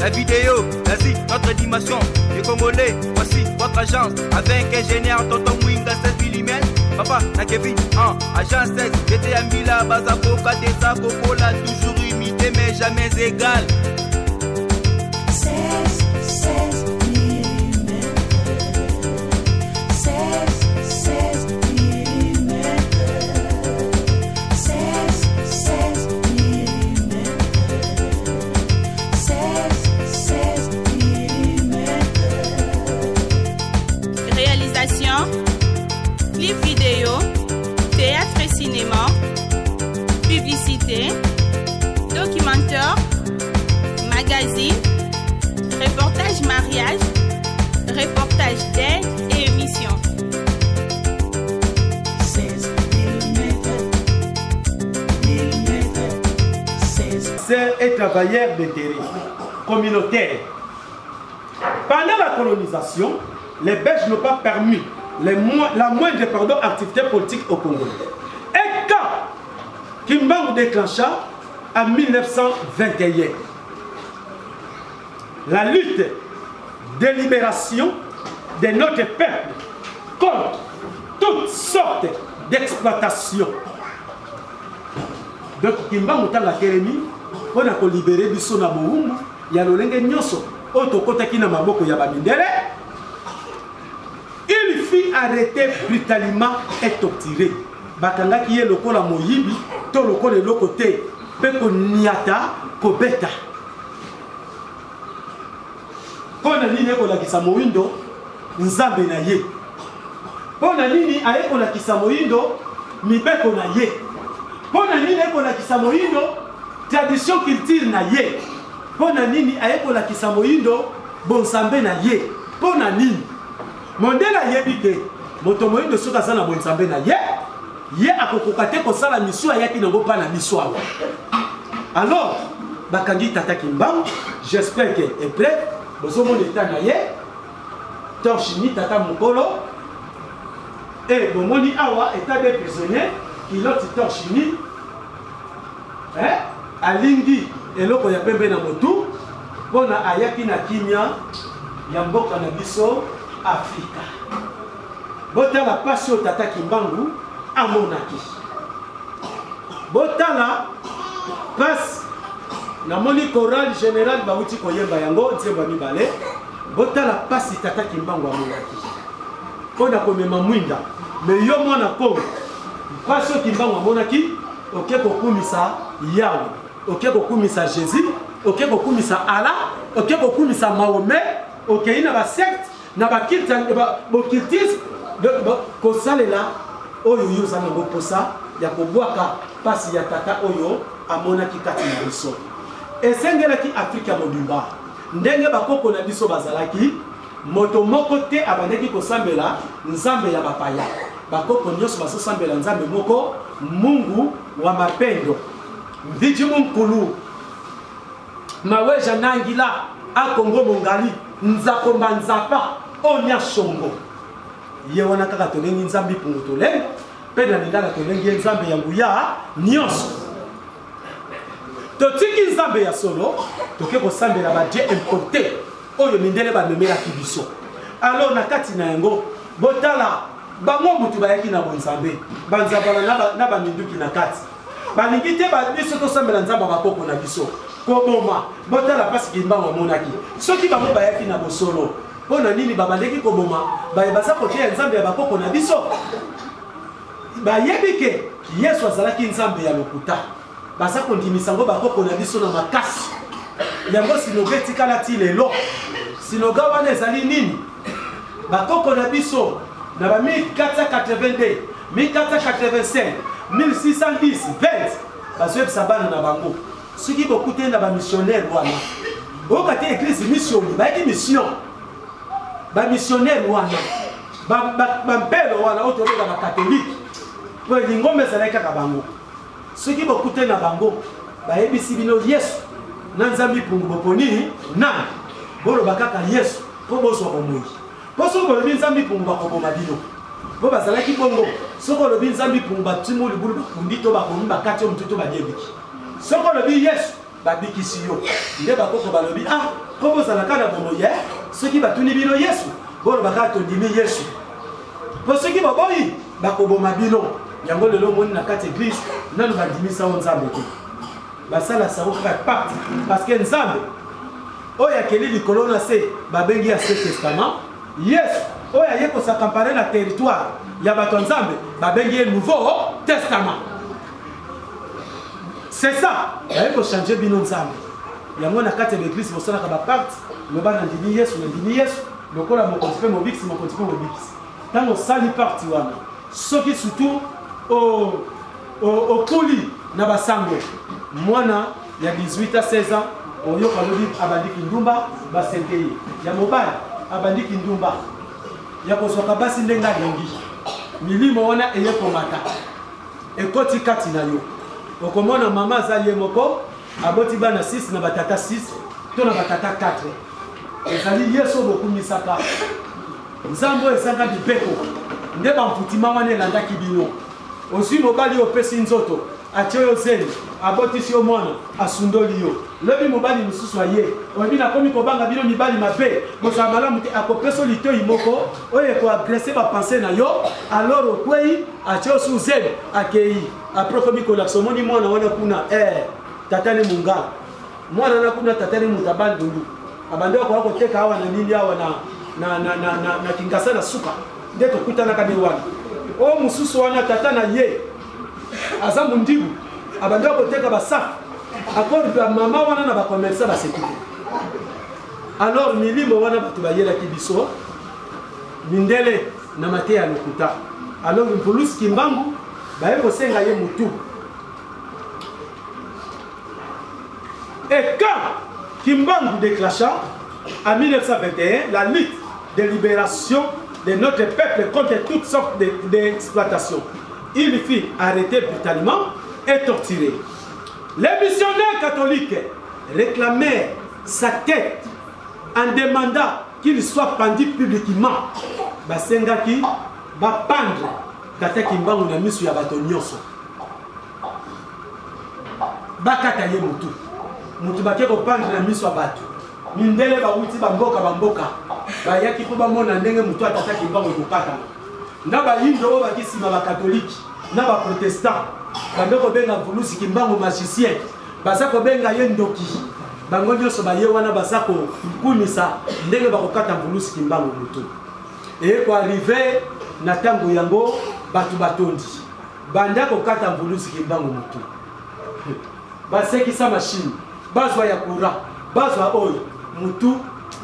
La vidéo, l'Asie, notre dimension. Les Congolais, voici votre agence. Avec ingénieur Tonton Mwinga 16 mm. Papa, na Kevin, en agence 16. J'étais à Mila, Bazakoka, Deza, Kokola, toujours imité mais jamais égal. 16, 16 mm. 16, 16 mm. 16, 16 mm. 16, 16 mm. Réalisation, clip vidéo, théâtre et cinéma, publicité, documentaire, magazine, reportage mariage, reportage d'aide et émission. 16 mm. Mm. 16. Et travailleurs d'intérêt communautaire. Pendant la colonisation, les Belges n'ont pas permis les mo la moindre pardon, activité politique au Congo. Et quand Kimbangu déclencha en 1921 la lutte de libération de notre peuple contre toutes sortes d'exploitation. Donc Kimbangu ntango atelemi mpo na kolibere biso na bowumbu ya lolenge nyonso oyo tokotaki na maboko ya bamindele, il fut arrêté brutalement et torturé. Bakangaki ye lokola moyibi to lokola eloko te mpe koniata kobeta. Mpo na nini ekolakisa moindo nzambe na ye? Mpo na nini aye kolakisa moindo mibeko na ye? Mpo na nini ekolakisa moindo tradition culture na ye? Mpo na nini aye kolakisa moindo bonzambe na ye? Mpo na nini? Mondele ayebi te moto moindo soki aza na bonzambe na ye, ye akokoka te kosala misio ayaki nango mpa na biso awa. Alors bakangi tata Kimbangu, j'espère que epreuve bozomona eta na ye torche ni tata mokolo e bomoni awa état des prisonniers kilote torche ni eh, alingi eloko ya pembe na motu mpona ayaki na kimia ya mboka na biso Afrika. Botala pasi oyo tata Kimbangu amonaki. Botala pasi namoni chorale générale bawuti koyemba yango nzembo ya mibale. Botala pasi tata Kimbangu amonaki mpo na komema mwinda. Me yo mwana Kongo, pasi oyo Kimbangu amonaki, oke kokumisa Yawe, oke kokumisa Jésus, oke kokumisa Allah, oke kokumisa Mahomet, okei na ba secte na ba culte ba occultisme, kosalela oyo yo oza nango mposa ya kobwaka mpasi ya tata oyo amonaki kati na biso. Esengelaki Afrika mobimba ndenge bakoko na biso bazalaki, moto moko te abandaki kosambela nzambe ya bapaya. Bakoko nyonso bazosambela nzambe moko, Mungu wa mapendo, Mviji Munkulu, Maweja Nangila, Akongo Mongali, Nzakomba Nzapa, Onya Shongo. Ye wana kaka tolengi nzambe ipungu tolengi, mpe na lingala tolengi ye nzambe ya nguya nyonso. Totiki nzambe ya solo, toke kosambela ba dieu importé oyo mindele bamemelaki biso. Alors na kati na yango botala bango mutu bayaki na bonzambe, banzabala na baminduki na kati, balingi te biso tosambela nzambe ya bakoko na biso koboma. Botala mpasi Kimbangu amonaki. Soki bango bayaki na bosolo, mpo na nini babandaki koboma baye baza koteya nzambe ya bakoko na biso? Bayebi ke Yesu azalaki nzambe ya lokuta, baza kondimisa yango bakoko na biso na makasi. Yango sinoga etikala ti lelo. Sinoga wana ezali nini? Bakoko na biso na ba 1482, 1485, 1610, 20 bazoyebisa bana na bango, soki bokutani na bamissionnaire wana, oyoka te eglise missioni bayaki mission, bamissionnaire wana bampelo wana oyo tobenga bakatolike, po lingomba ezalaki kaka bango. Soki bokutani na bango bayebisi bino Yesu na Nzambe ipungu, boponi nani? Boloba kaka Yesu mpo bozwa bomoi. Mpo soki bolobi Nzambe ipungu, bakoboma bino. Mpo bazalaki bongo, soki olobi Nzambe ipungu, batimu libulu, bakundi to babomi, bakati yo motu to badiebiki. Soki olobi Yesu, babikisi yo. Nde bakoko balobi ah, Mpo bozala kaka na bomoi ye, soki batuni bino Yesu, boloba kaka tondimi Yesu. Mpo soki boboyi, bakoboma bino. Yango lelo omoni na kati eglise nanu bandimisa yo Nzambe te. Basala sango kaka pacte parce que Nzambe oyo akeli likolo na se babengi ya se testament Yesu oyo aye kosakampare na territoire ya bato ya Nzambe babengi ye nouveau testament. C'est ça, baye kochange bino Nzambe. Yango na kati ya baeglise bosalaka bapacte, loba nandimi Yesu, nandimi Yesu lokola mokonzi mpe mobikisi, mokonzi mpe mobikisi. Ntango osali pacte wana, soki surtout okuli na basango, mwana ya 18 à 16 ans oyoka lobi abandi kindumba, basente ye ya mobali abandi kindumba ya kozwaka basi ndenge alingi, milimo wana eye komata ekoti kati na yo. Okomona mama aza ye moko aboti bana 6 na batata 6 to na batata 4. Ezali Yesu oyo bokumisaka, Nzambe oyo ezanga mibeko, nde bamvutima wana elandaki bino. Ozwi mobali oyo opesi nzoto, atie yo zemi, abotisi yo mwana, asundoli yo. Lobi mobali mosusu aye, olobi nakomi kobanga bino mibali mabe, bozala malamu te, akopesa yo litoi moko oyo ekoagrese bapense na yo, alors okwei, atie yo sous zemi, akei. Après okomi kolakisa, omoni mwana wana kuna, tata ne mongala. Mwana wana kuna tata ne moto abandundu. Abandi akoya koteka awa na nini awa na Kinshasa na suka nde tokutanaka nde wana. Oyo mosusu wana tata na ye aza mondibu, abandi akoteka basafu akor ba mama wana na bacommerçant baseki te. Alors milimo wana bato bayelaki biso mindele na mateya ya lokuta. Alors Mvuluzi Kimbangu baye kosenga ye mutu. Et quand Kimbangu déclencha en 1921 la lutte de libération de notre peuple contre toutes sortes d'exploitations, il fut arrêté brutalement et torturé. Les missionnaires catholiques réclamèrent sa tête en demandant qu'il soit pendu publiquement. Basengaki ba pendre Tata Kimbangu na misu ya bato nyonso. Bakata ye mutu. Mutu bake kopendre na miso ya bato. Mindele bawuti bamboka bamboka bayaki mpo bamona ndenge mutu ya Tata Kimbangu ekokatana. Na bayindo oyo baki nsima ba catholique na ba protestant bande kobenga Mvuluzi Kimbangu magicien, baza kobenga ye ndoki. Bango nyonso baye wana baza kokumisa ndenge bakokata Mvuluzi Kimbangu mutu. Eye koarrive na ntango yango bato batondi banda kokata Mvuluzi Kimbangu mutu. Basekisa machine, bazwa ya courant, bazwa oyo, mutu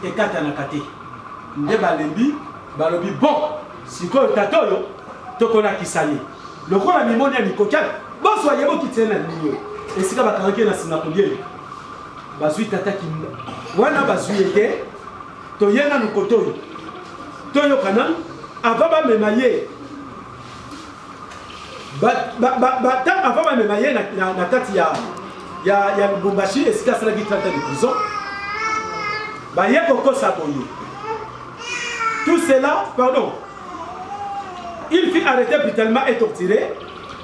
ekatanaka te. Nde balembi balobi bon, sikoyo tata oyo tokolakisa ye lokola mimoni ya mikoki, bazwa ye bokitisa ye na nini oyo esika bakangaki ye na nsima koliele. Bazwi tata Kimbangu wana, bazwi ye te, toye nanu kote oyo toyoka nanu avant bamema ye avant bamema ye na kati ya Lubumbashi esika asalaki 30 ans de prison, baye kokosa boye. Tout cela, pardon, il fut arrêté brutalement et torturé.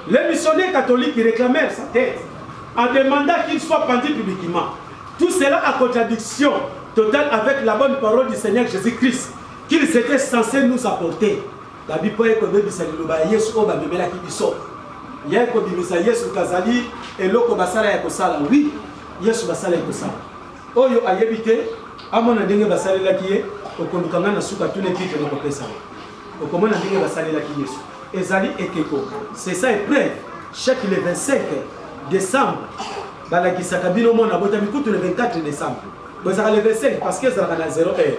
Les missionnaires catholiques réclamèrent sa tête en demandant qu'il soit pendu publiquement. Tout cela en contradiction totale avec la bonne parole du Seigneur Jésus-Christ qu'ils étaient censés nous apporter. La Bible est kobebisa liloba ya Yesu oyo bamemelaki biso. Ya kobimisa Yesu kazali eloko basala ya kosala. Oui, Yesu basala ya kosala. Oyo ayebi te, amona ndenge basalelaki ye, okoluka ngai na suka tuna epite na kopesa yo. Okomona ndenge basalelaki Yesu. Ezali ekeko. C'est ça épreuve. Chaque le 25 décembre, balakisaka bino mwana abotami kutu le 24 décembre. Bozalaka le 25 parce que ezalaka na 0 heure.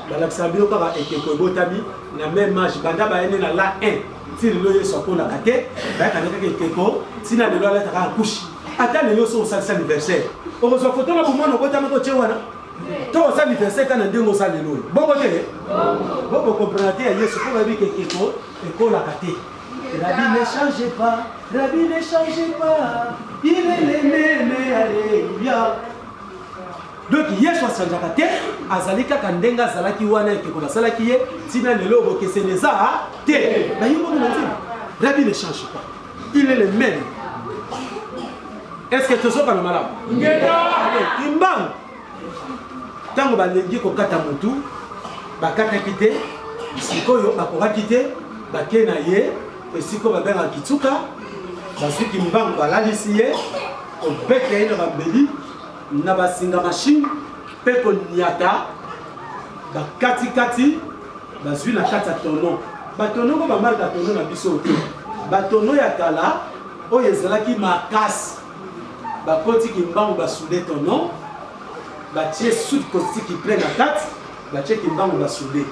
Balakisaka bino kaka ekeko ebotami na même âge banda bayende na la 1 ti lelo Yesu akolaka te, bayaka nde kaka ekeko ti na lelo alataka couche. Ata lelo soki osalisa anniversaire okozwa foto na bomwana obotamaki otie wana to osala anniversaire kaka na ndenge osala lelo oyo bongo te bo bokomprendre te ya Yesu mpo bayebi ke ekeko ekolaka te. Rabbi ne change pas, Rabbi ne change pas, il est le même, alléluia. Donc Yesu achangeaka te, azali kaka ndenge azalaki wana ekeko basalaki ye tina lelo bokeseni eza te. Bayi mbongo na nzembo. Rabbi ne change pas, il est le même. Est-ce que tozokana malamu? Ngenda! Kimbangu. Ntango balingi kokata motu, bakataki te, sikoyo bakokaki te, bake na ye esika oyo babengaka kitsuka, bazwi kimbangu balalisi ye, kobeta ye na bambeli na basinga machine mpe konyata bakatikati, bazwi na kati ya tono. Batono ngo bamarke ya tono na biso te, batono ya kala oyo ezalaki makasi, bakoti kimbangu basude tono, batie soude caustique plein na kati, batie kimbangu basude.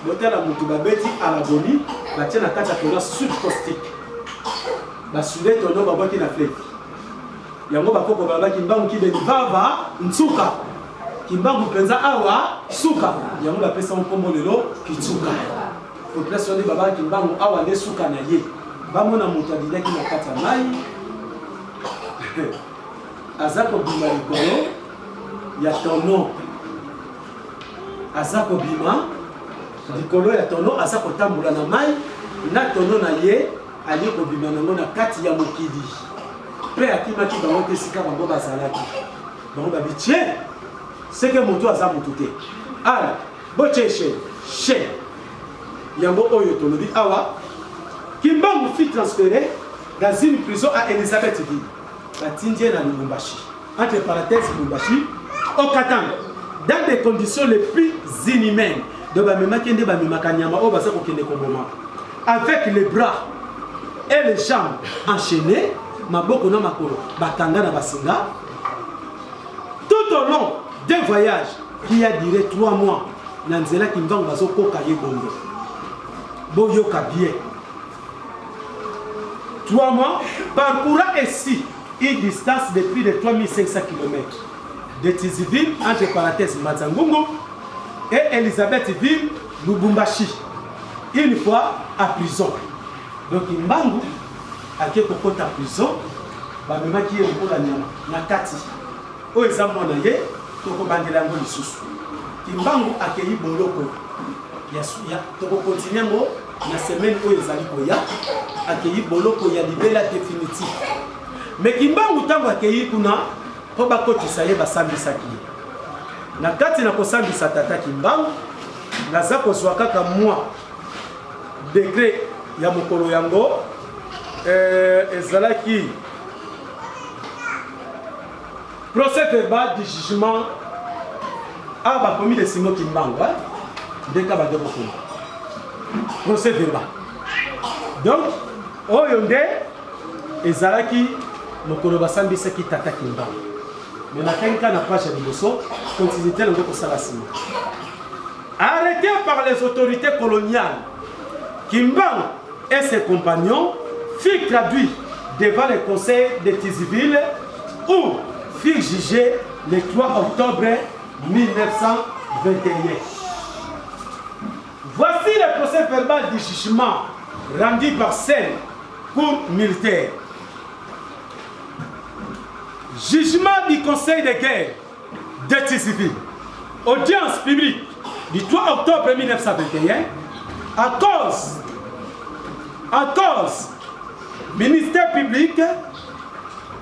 Botala motu babeti alagoni, batie na kati ya tono soude caustique, basude tono, babwaki na fleuve. Yango bakoko balobaki kimbangu kibeni vava nsuka, kimbangu mpenza awa suka. Yango bapesa nkombo lelo kitsuka. Population nde babaki kimbangu awa nde suka na ye. Bamona moto adindaki na kati ya mai aza kobima likolo ya tono, aza kobima likolo ya tono, aza kotambola na mai na tono na ye, aye kobima nango na kati ya mokili. Mpe akimaki bango te esika bango bazalaki. Bango babi tie seke moto aza moto te, ala botie she she. Yango oyo tolobi awa, Kimbangu fut transféré dans une prison à Elisabethville, batindi ye na Lubumbashi, entre parenthèses Lubumbashi au Katanga, dans des conditions les plus inhumaines. Donc bamemaki nde bamemaka nyama oyo baza kokende koboma, avec les bras et les jambes enchaînées, maboko na makolo bakanga na basinga, tout au long d'un voyage qui a duré 3 mois. Na nzela Kimbangu bazokoka ye bongo, boyoka bien, 3 mois, parcourant ainsi une distance de plus de 3500 km de Tiziville, entre parenthèses Mbanza-Ngungu, et Elisabethville, Lubumbashi, une fois à prison. Donc Kimbangu ake kokota prison, bamemaki ye lokola nyama na kati. Oyo eza mwana ye, tokobandela yango lisusu. Kimbangu akei boloko ya, ya, tokokontinue yango na semaine oyo ezali koya. Akei boloko ya libela définitif. Mais Kimbangu ntango akei kuna mpo bakotisa ye, basambisaki ye. Na kati na kosambisa tata Kimbangu, naza kozwa kaka mwa décret ya mokolo yango, ezalaki procès verbal du jugement. Awa bakomi de Simon Kimbangu, hein? Ndeka bande kokoma procès verbal. Donc oyo nde ezalaki mokolo basambisaki tata Kimbangu. Mais natangi kaka na page ya liboso, continuité nango kosala nsima. Arrêté par les autorités coloniales, Kimbangu et ses compagnons furent traduits devant le conseil de Tiziville où furent jugés le 3 octobre 1921. Voici le procès verbal du jugement rendu par cette cour militaire. Jugement du conseil de guerre de Tiziville. Audience publique du 3 octobre 1921 à cause ministère public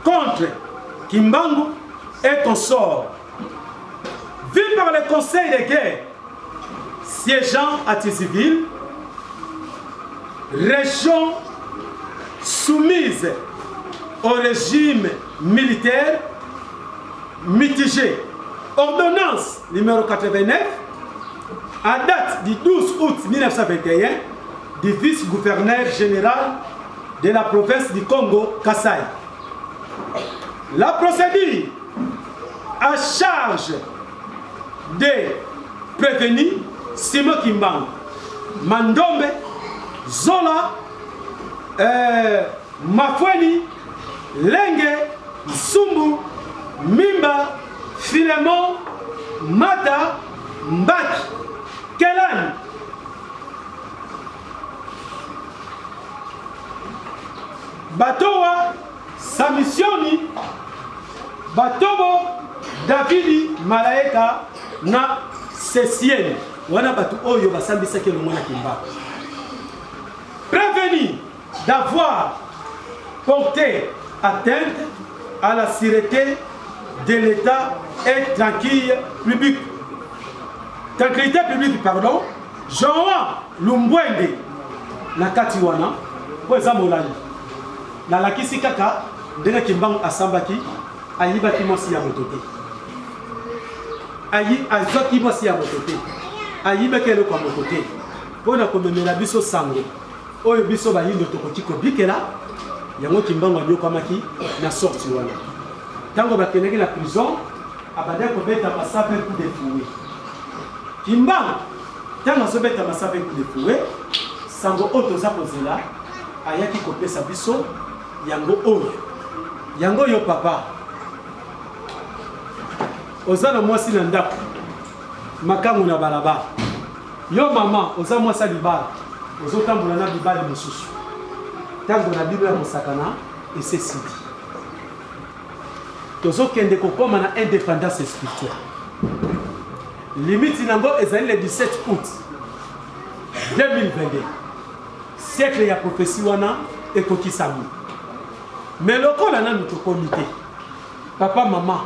contre Kimbangu et consort. Vu par le conseil de guerre siégeant à Tiziville, région soumise au régime militaire mitigé. Ordonnance numéro 89 à date du 12 août 1921 du vice-gouverneur général de la province du Congo, Kasaï. La procédure à charge de prévenir Simon Kimbangu, Mandombe, Zola, Mafweni, Lenge, Zumbu, Mimba, Philemon, Mata, Mbaki, Kelan, Batoa, Samisioni, Batobo, Davidi, Malaika na Sesieni. Wana bato oyo basambisaki elongo na Kimbangu. Prévenu d'avoir porté atteinte à la sûreté de l'État et tranquille public. Tranquillité publique, pardon, Joan Lumbwende na kati wana mpo eza molai. Nalakisi kaka ndenge Kimbangu asambaki, ayibaki mwasi ya moto te. Ayi azwaki mwasi ya moto te. Ayibaki eloko ya moto te. Mpo na komemela biso sango oyo biso bayindo tokoki kobikela yango Kimbangu anyokwamaki na sorti wana. Ntango bakendaki na prison, abandaki kobeta masape coup de fouet. Kimbangu ntango azobeta masape coup de fouet, sango oyo toza kozela ayaki kopesa biso yango oyo. Yango oyo papa, oza na mwasi na ndako, makangu na balabala. Yo mama oza mwasi ya libala, ozotambola na bibali mosusu. Ntango na bino ya kosakana esesili. Tozokende kokoma na indépendance spirituelle. Limite nango ezali le 17 août 2022. Siècle ya prophétie wana ekokisami. Mais lokola nanu tokomi te, papa mama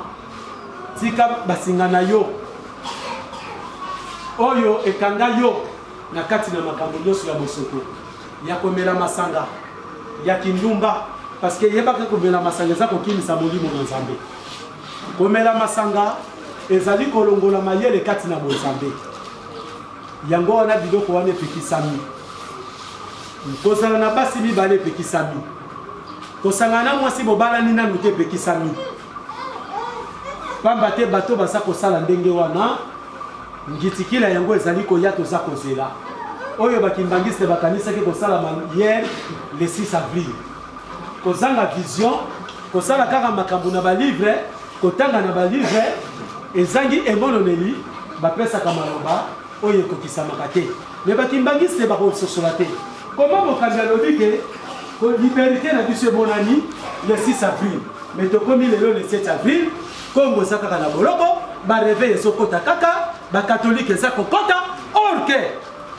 tika basinga na yo oyo ekanga yo na kati na makambo nyonso ya bosoto ya komela masanga ya kindumba parce que yebaka komela masanga eza kokimisa molimo na Nzambe. Komela masanga ezali kolongola mayele kati na bonzambe. Yango wana biloko wana epekisami. Kozala na basi mibale epekisami. Kosangana na mwasi bobalani nanu te epekisami. Pamba te bato baza kosala ndenge wana, ngitikila yango ezali koya, toza kozela. Oyo bakimbangiste bakanisaki kosalama hier le 6 avril. Kozanga vision, kosala kaka makambo na balivre, kotanga na balivre, ezangi emononeli, bapesaka maloba oyo ekokisamaka te. Mais bakimbangiste bakososola te. Comment mokambi alobi ke liberté na biso emonani le 6 avril, mais tokomi lelo le 7 avril, Congo eza kaka na boloko, ba réveil ezokota kaka, ba catholique eza kokota, or que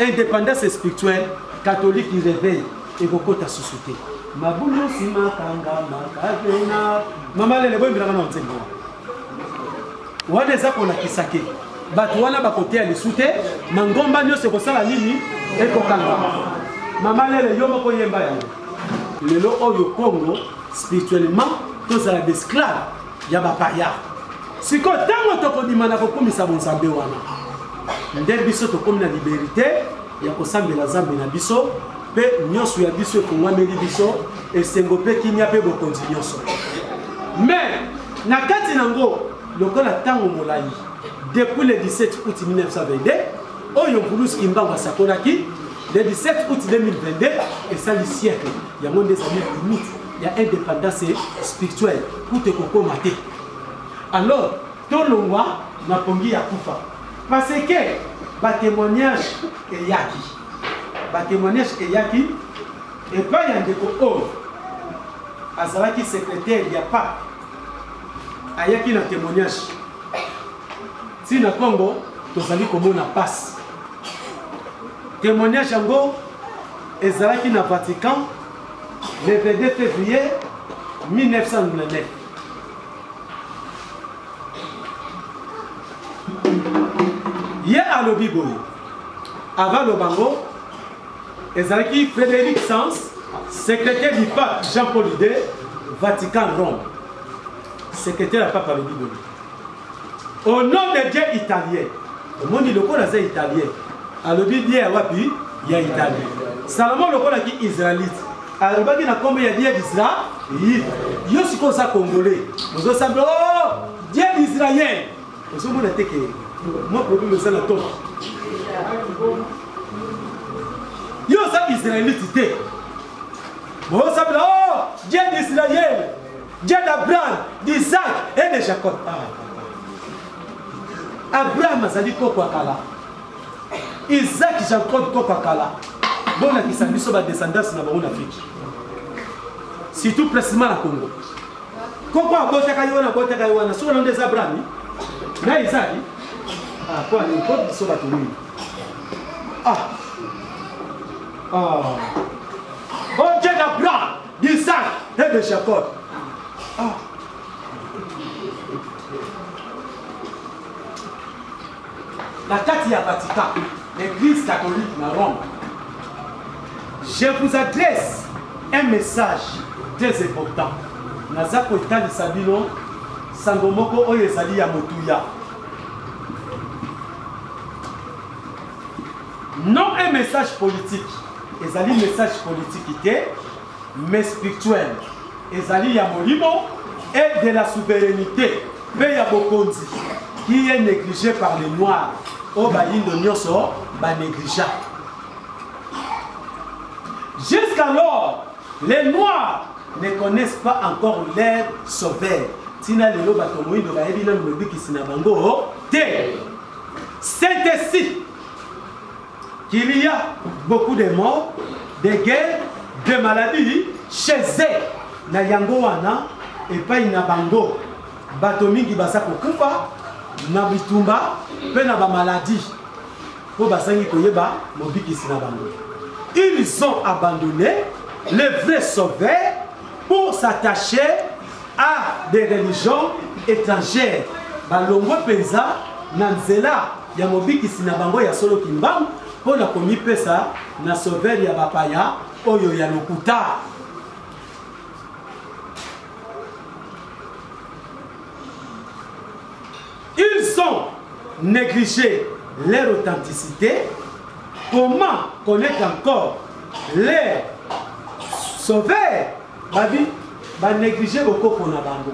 indépendance spirituelle catholique réveil ekokota susu te. Mabulu nsima kanga makavena. Mama Lele, boyembelaka na nzembo wana. Wana eza kolakisa ke bato wana bakoteya lisu te, mangomba nyonso ekosala nini? Ekokangama. Mama Lele, yo moko yemba yango. Lelo oyo Congo spirituellement tozala d'esclave ya bapaya. Sikoyo ntango tokobima na kokumisa bonzambe wana, nde biso tokomi na liberite ya kosambela Nzambe na biso, mpe nyonso ya biso efungwameli biso, esengo mpe kimia mpe bokonzi nyonso. Mais na kati nango lokola ntango molai depuis le 17 août 1922 oyo Mvuluzi Kimbangu asakolaki, le 17 août 2022 esali siècle. Yango nde ezali limite ya indépendance spirituelle kutu ekokoma te. Alors tolongwa na pongi ya kufa parce que ba témoignage eyaki, ba témoignage eyaki epai ya ndeko oyo azalaki secrétaire ya pape, ayaki na témoignage ti na Congo tozali komona pasi. Témoignage yango ezalaki na Vatican le 22 février 1999. Ye alobi boye, avant aloba ngo ezalaki Frédéric Sans, secrétaire du pape Jean-Paul II, Vatican Rome. Secrétaire ya pape alobi boye, au nom de Dieu italien. Omoni lokola aza italien, alobi Dieu ya wapi? Ya Italie. Salomon lokolaki israélite, alobaki na kombo ya Dieu d'Israël. Yo sikoyo oza congolais, ozosambela oh Dieu d'Israël, ozomona te ke mwa problème eza na to. Yo oza israélite te, bozosambela oh Dieu d'Israël, Dieu d'Abraham, d'Isaac et de Jacob. Ah, papa. Abraham azali koko ya kala, Isaac, Jacob koko ya kala. Bolakisa biso ba descendance na bango na Afrique, surtout précisément na Congo. Koko abotaka ye wana, abotaka ye wana, soki wana nde eza Abraham na Isaac. Ah, po ani po biso bato nini? Ah, ah, oh Dieu d'Abraham, d'Isaac et de Jacob. Ah. Na kati ya Vatican, l'Eglise catholique na Rome. Je vous adresse un message très important. Naza kotalisa bino sango moko oyo ezali ya motuya. Non un message politique. Ezali message politique te, mais spirituel. Ezali ya molimo et de la souveraineté mpe ya bokonzi qui est négligé par les noirs oyo bayindo nyonso banégligea. Jusqu'alors, les noirs ne connaissent pas encore leur sauveur. Tina lelo bato moyindo bayebi nanu mobikisi na bango te. C'est ainsi qu'il y a beaucoup de morts, de guerres, de maladies chez eux. Na yango wana epai na bango bato mingi baza kokufa na bitumba mpe na bamaladi mpo bazangi koyeba mobikisi na bango. Ils ont abandonné le vrai sauveur pour s'attacher à des religions étrangères. Balongwe mpenza na nzela ya mobikisi na bango ya solo Kimbangu mpo na komipesa na sauveur ya bapaya oyo ya lokuta. Ils ont négligé leur authenticité. Comment connaître encore leur sauveur? Babi, ba négliger bokoko na bango.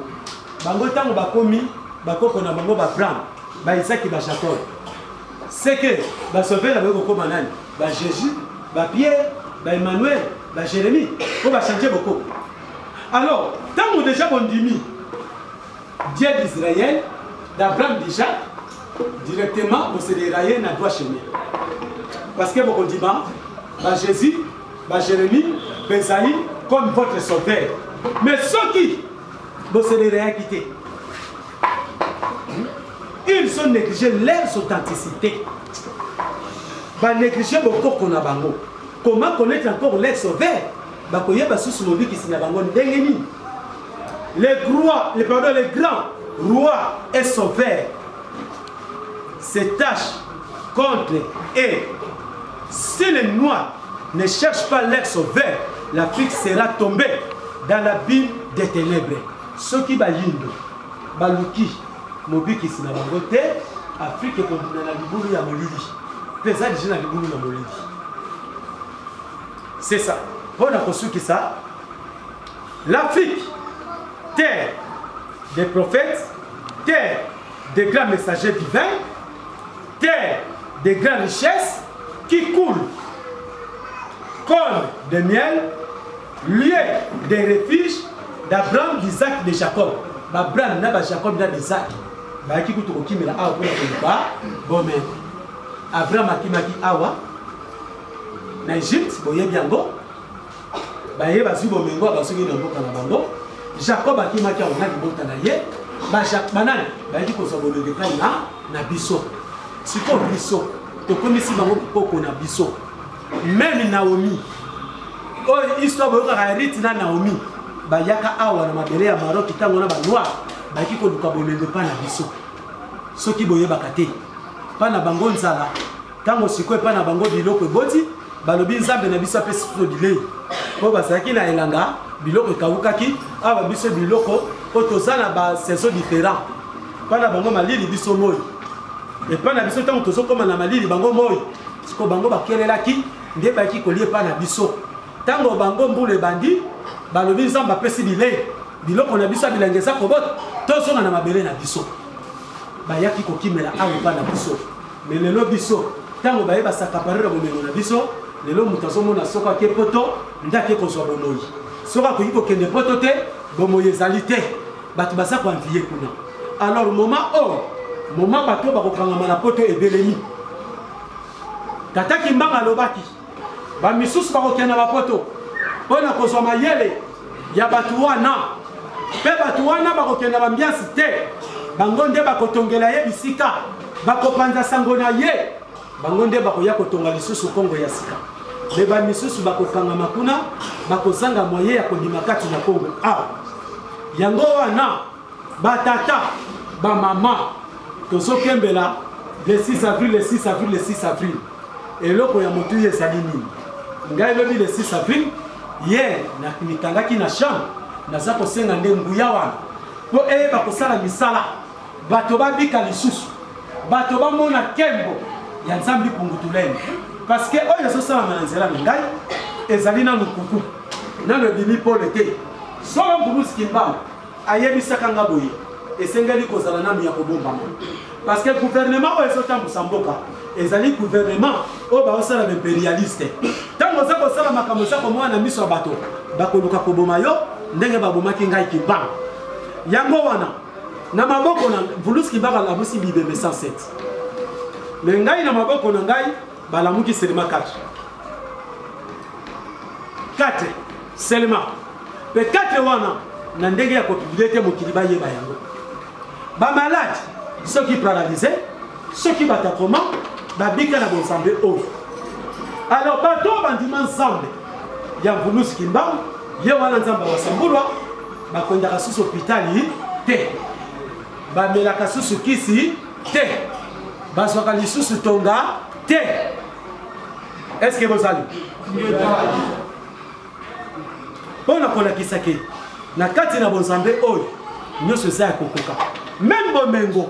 Bango tango bakomi bakoko na bango ba Abraham, ba Isaac, ba Jacob. C'est que ba sauveur na bango kokoma nani? Ba Jésus, ba Pierre, ba Emmanuel, ba Jérémie, po ba changer bokoko. Alors, tango déjà bondimi Dieu d'Israël, d'Abraham, d'Isaac, directement, vous serez raillé dans droit chemin. Parce que beaucoup disent, bah Jésus, bah Jérémie, bah Isaïe, comme votre sauveur. Mais ceux qui, vous serez raillés, ils ont négligé leur authenticité. Bah négligé beaucoup qu'on a bango. Comment connaître encore leur sauveur? Bah koyeba susu mobikisi na bango ndenge nini? Les rois, les, pardon, les grands rois et sauveurs se tâchent contre eux. Si les Noirs ne cherchent pas leur sauveur, l'Afrique sera tombée dans l'abîme des ténèbres. Ceux qui bayindo, baluki, mobikisi na bango te, Afrique ekobima na libulu ya molili. Mpe eza deja na libulu na molili. C'est ça. Mpo na kosukisa, l'Afrique, terre des prophètes, terre des grands messagers divins, terre des grandes richesses qui coulent comme de miel, lieu des refuges d'Abraham, d'Isaac, de Jacob. Abraham na ba Jacob na Isaac bayaki kutu kokimela awa mpona koluka bomengo. Abraham akimaki awa na Egypte, boyebi yango, baye bazwi bomengo bazongi na mboka na bango. Jacob akimaki awa na libota na ye, banani bayaki kozwa bomengo epai na biso. Sikoyo biso tokomisi bango bakoko na biso. Meme Naomi, oyo histoire boyokaka ya Ruth na Naomi, bayaka awa na mabele ya Maroc ntango na ba noir bayaki koluka bomengo epai na biso. Soki boyebaka te, epai na bango nzala, ntango sikoyo epai na bango biloko eboti, balobi Nzambe na biso apesi biso bilei. Po bazalaki na elanga, biloko ekawukaki, awa biso biloko, po toza na ba saison différent. Epai na bango malili, biso moi. Epai na biso ntango tozokoma na malili, bango moi. Sikoyo bango bakelelaki nde bayaki kolia epai na biso. Ntango bango mbula ebandi, balobi Nzambe apesi bilei, biloko na biso ya bilanga eza kobota, tozonga na mabele na biso. Bayaki kokimela awa epai na biso. Mais lelo biso, ntango baye basakaparela bomengo na biso, lelo moto azomona soko ake poto nde ake kozwa bomoi. Soko akoki kokende poto te, bomoi ezali te. Bato baza koanviye kuna. Alors moment oyo, moment bato bakokangama na poto ebelemi. Tata Kimbangu alobaki, ba misusu bakokende na bapoto mpo na kozwa mayele ya bato wana, mpe bato wana bakokende na bambiansi te, bango nde bakotongela ye bisika, bakopanza sango na ye, bango nde bakoya kotonga lisusu Kongo ya sika. Me ba misusu bakokangama kuna, bakozanga moyen ya kobima kati na Kongo awa. Yango wana batata, bamama, tozokembela Le 6 avril, le 6 avril, le 6 avril, eloko ya motuya ezali nini? Ngai lobi le 6 avril ye mikangaki na chambre, naza kosenga nde nguya wana mpo eyeba kosala misala, bato babika lisusu, bato bamona nkembo ya Nzambe Pungutulene, parce que oyo ezosalama na nzela na ngai ezali nanu kuku, nanu ebimi pole te. Solo Mvuluzi Kimbangu ayebisaka nga boye, esengeli kozala nanu ya kobombama, parce que gouvernement oyo ezotambusa mboka ezali gouvernement oyo baosala baimperialiste. Ntango oza kosala makambo, eza komona na miso ya bato, bakoluka koboma yo ndenge babomaki ngai Kimbangu. Yango wana na maboko na Mvuluzi Kimbangu alamusi bibembe 107, me ngai na maboko na ngai balamuki seulement 4, 4 seulement. Mpe 4 wana na ndenge ya kopublie te, mokili bayeba yango. Bamalade soki paralyse, soki batakoma, babika na bonzambe oyo. Alors bato oyo bandima Nzambe ya Mvuluzi Kimbangu, ye wana Nzambe awasambulwa, bakendaka susu hopitali te, bamelaka susu kisi te, bazwaka lisusu tonga te. Eske bozali mpo na kolakisa ke na kati na bonzambe oyo nyonso eza ya kokoka? Meme bomengo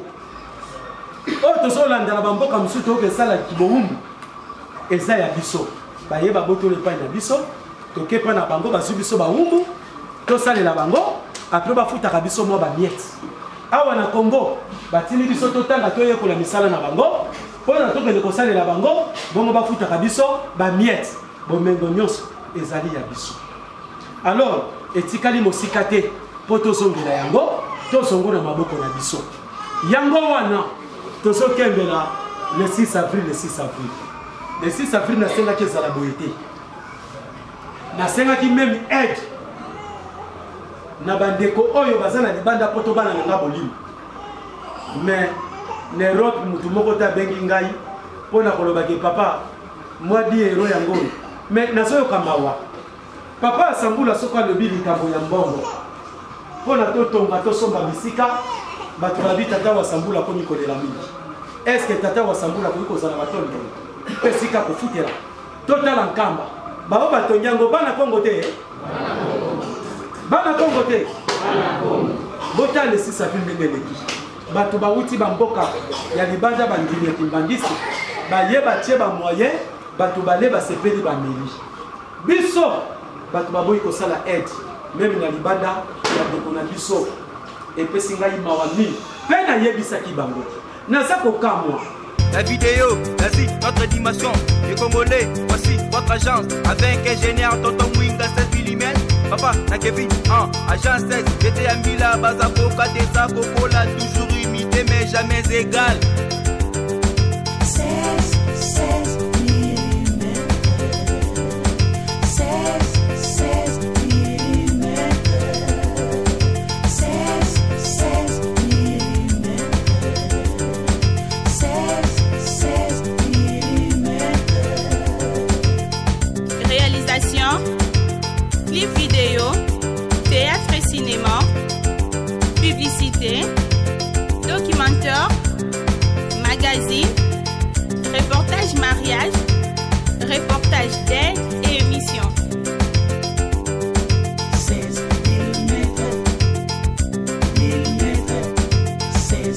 oyo tozolanda na bamboka mosusu, toyoka esala kibowumbu, eza ya biso. Baye babotoli epai na biso, toke mpa na bango, bazwi biso bawumbu, tosalela bango, apres bafutaka biso mwa bamiete. Awa na Congo batindi biso totanga, toyekola misala na bango mpo na tokende kosalela bango, bongo bafutaka biso bamiete. Bomengo nyonso ezali ya biso. Alors etikali mosika te mpo tozongela yango, tozongo na maboko na biso. Yango wana tozokembela le 6 avril, le 6 avril, le 6 avril. Nasengaki ezala boye te, nasengaki meme aide na bandeko oyo baza na libanda mpo tobana na nga bolimo, mais na Europe motu moko te abengi ngai mpo na kolobaki: "Papa, mwa 10 euro yango oyo." Mais nazoyoka mawa. Papa asambula soki alobi likambo ya mbongo mpo na totonga, tosomba bisika, bato babi tata wasambula akomi kolela mingi. Est-ce tata wasambula akoki kozala batondo mpe esika kofutela? Totala Nkamba, bao batongi yango, bana Kongo te, bana Kongo te. Botala esisa vi ndenge eleki. Bato bawuti bamboka ya libanda, bandimi ya kimbangisi, baye batie bamoyen, bato bale, basepeli, bameli. Biso bato baboyi kosala aide meme na libanda ya ndeko na biso. Epesi ngai mawa mingi, mpe nayebisaki bango naza kokamwa. La vidéo, l'Asie, notre dimension. Les Congolais, voici votre agence. Avec ingénieur Tonton Mwinga 16 mm. Papa, na Kevin, en agence 16. J'étais à Mila, Bazako, Kadesa, Kokola, toujours imité, mais jamais égal. 16, 16 mm. 16, 16 mm. 16, 16 mm. 16, 16 mm. Réalisation, clip vidéo, théâtre et cinéma, publicité, documentaire, magazine, reportage mariage, reportage d'aide,